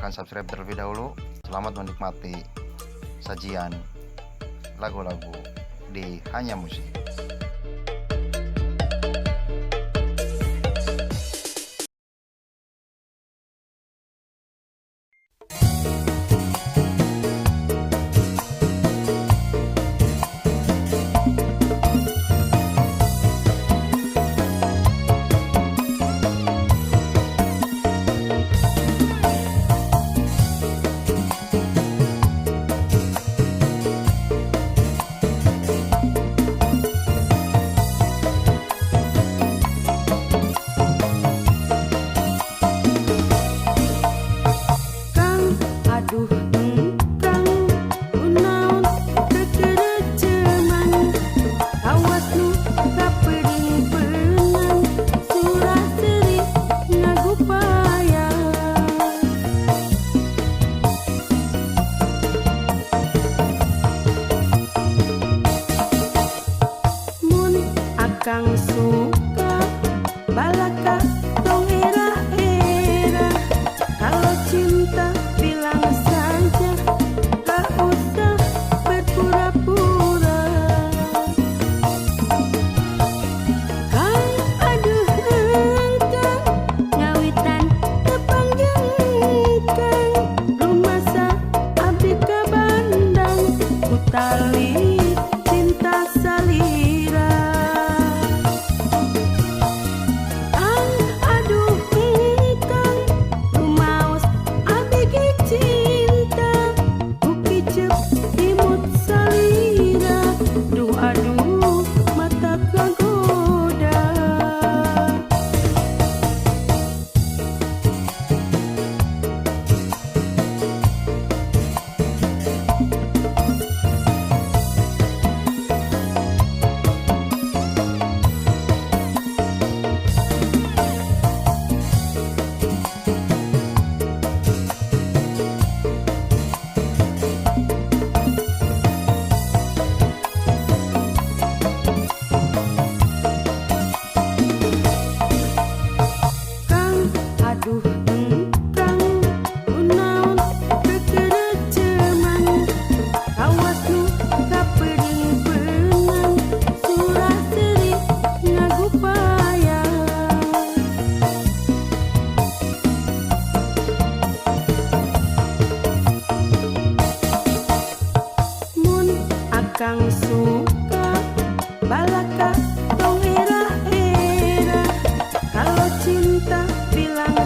Silahkan subscribe terlebih dahulu. Selamat menikmati sajian lagu-lagu di Hanya Musik. Kang, aduh, Kang, kunaon kekereceman? Kawas nu kapeuring-peunang, surah seuri ngagupaya. Mun akang suka, balaka tong era-era. Kalau cinta, bilang saja, tak usah berpura-pura. Kang, aduh, engkang, ngawitan tepang jeung kang, rumasa abdi kabandang ku tali cinta salira. Kang, aduh, engkang, rumaos abdi ge cinta ku kicep imut salira. Duh, aduh, mata kagoda. Kang, aduh, engkang, kunaon kekereceman? Kawas nu kapeuring-peunang, surah seuri ngagupaya. Mun akang suka, balaka tong era-era. Kalau cinta, bilang